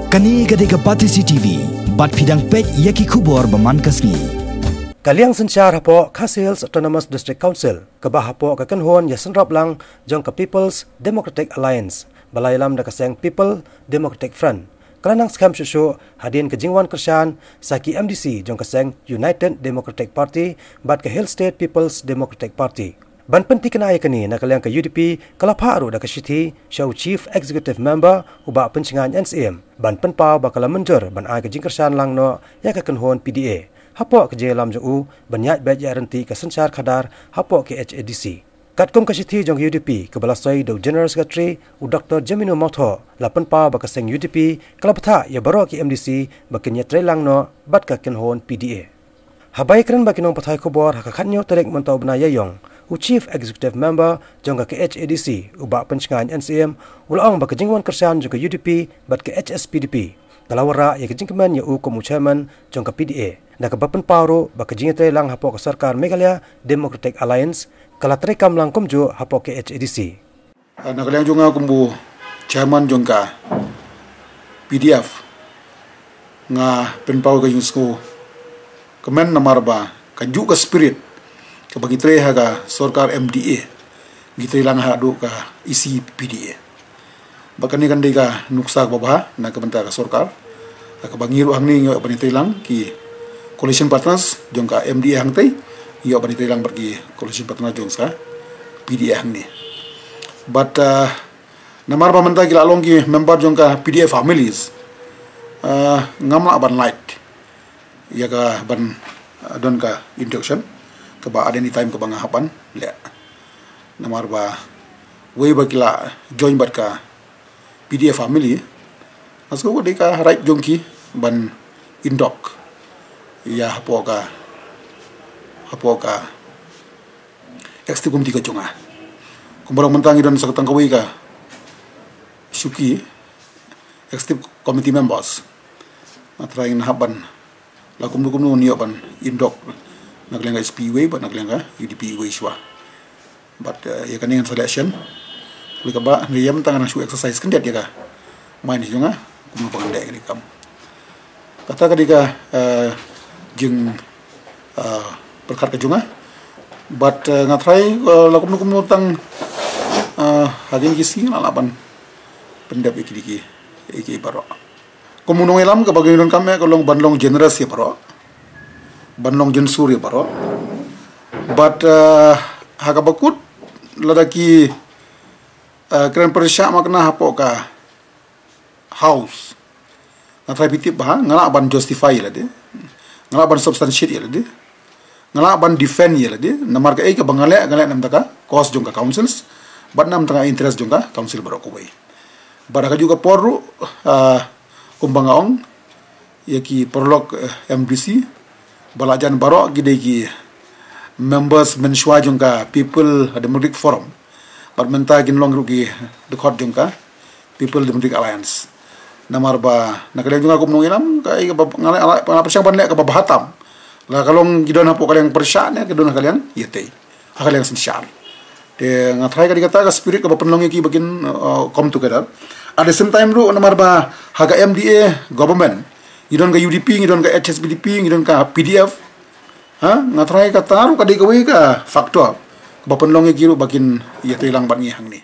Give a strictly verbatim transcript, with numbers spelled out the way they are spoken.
Kane ka dei ka Batesi T V, bad phi dang peit ïa ki khubor ba man ka sngi. Ka liang synshar hapoh Khasi Hills Autonomous District Council, kaba hapoh ka kynhun ïa synrap lang jong ka People's Democratic Alliance, ba la ïalam da ka seng People Democratic Front, ka la nang skhem shuh shuh hadien ka jingwan kyrshan sa ki M D C jong ka seng United Democratic Party bad ka Hill State People's Democratic Party. Ban pynthikna ïa kane, na ka liang ka U D P ka la phah ruh da ka shithi sha u Chief Executive Member, u Bah Pynshngain N Syiem, ban pynpaw ba ka la mynjur ban ai ka jingkyrshan lang noh ïa ka kynhun P D A, hapoh ka jingïalam jong u ban ïaid beit ïaryntih ka synshar khadar hapoh ka H A D C. Katkum ka shithi jong ka U D P kaba la soi da u General Secretary, u Doctor Jemino Mawthoh, la pynpaw ba ka seng U D P ka la bthah ïa baroh ki M D C ba kin ïatreilang noh bad ka kynhun P D A. Haba ïakren bad ki nongpathai khubor ha ka khatnïew tarik mynta u bnai Ïaïong, u Chief Executive Member jong ka K H A D C, u Bah Pynshngain N Syiem, u la ong ba ka jingwan kyrshan jong ka U D P bad ka H S P D P ka la wanrah ïa ka jingkmen ïa u kum u chairman jong ka P D A, da kaba pynpaw ruh ba ka jingïatreilang hapoh ka sorkar Meghalaya Democratic Alliance ka la treikam lang kumjuh hapoh ka K H A D C. Ah, na ka liang jong nga kum u chairman jong ka P D F, nga pynpaw ka jingsngewkmen namar ba kajuh ka spirit kaba ngi trei ha ka sorkar M D A, ngi trei lang haduh ka E C P D A. Ba kane kan dei ka nuksa kaba bha na ka bynta ka sorkar. Kaba ngi ruh hangne ngi ïoh ban ïatreilang ki coalition partners jong ka M D A hangtei, ngi ïoh ban ïatreilang bad ki coalition partners jong ka P D A hangne. But, uh, namar ba mynta ki la long ki member jong ka P D A families, uh, ngam lah ban lait ïa ka ban, uh, don ka induction kaba at any time kaba nga hap ban leh. Namar ba wei ba ki la join bad ka P D A family, nga sngew ka dei ka right jong ki ban induct ïa hapoh ka, hapoh ka executive committee ka jong nga. Kumba long mynta ngi don sa ka tang kawei ka shuki executive committee members. Nga tharai ngin hap ban la kumno kumno ngi ïoh ban induct na ka liang ka H P wei bad na ka liang ka U D P wei shuwa. But, uh, ïa kane ngan sa leh shen. Kuli kaba ngi ïam tang ngan shu exercise khyndiat ïa ka mind jong nga kumno ba ngan leh kane ka kam. Kata ka dei ka, uh, jing, uh, pyrkhat ka jong nga. But, uh, nga tharai, uh, la kumno kumno tang, uh, ha kine ki sngi nga lah ban pyndep ïa kine ki, ïa ki baroh. Kum u nongïalam kaba ngi donkam eh ka long ban long generous ïa baroh, ban long jynjar ïa baroh. But, uh, ha kaba kut, lada ki, uh, kren pyrshah ma kane hapoh ka house, nga tharai phi tip bha, nga lah ban justify ïa lade, nga lah ban substantiate ïa lade, nga lah ban defend ïa lade. Namar kaei kaba nga leh, nga leh na bynta ka cause jong ka councils bad na bynta ka interest jong ka council baroh kawei. Bad ha kajuh ka por ruh, ah, kumba nga ong, ïa ki paralok, eh, M D C ba la jan baroh ki dei ki members mynshuwa jong ka People Democratic Forum. Bad mynta kin long ruh ki dkhot jong ka People Democratic Alliance. Namar ba na ka liang jong nga kum u nongïalam, kaei kaba nga leh, nga pyrshang ban leh kaba bha tam. La ka long ki don hapoh ka liang pyrshah ne ki don ha ka liang ïatei, ha ka liang synshar. Te nga tharai ka dei kata ka spirit kaba pynlong ïa ki ba kin, uh, come together. At the same time ruh namar ba ha ka M D A government ngi don ka U D P, ngi don ka H S P D P, ngi don ka P D F. Ha, nga tharai kata ruh ka dei kawei ka factor kaba pynlong ïa ki ruh ba kin ïatreilang bad ngi hangne.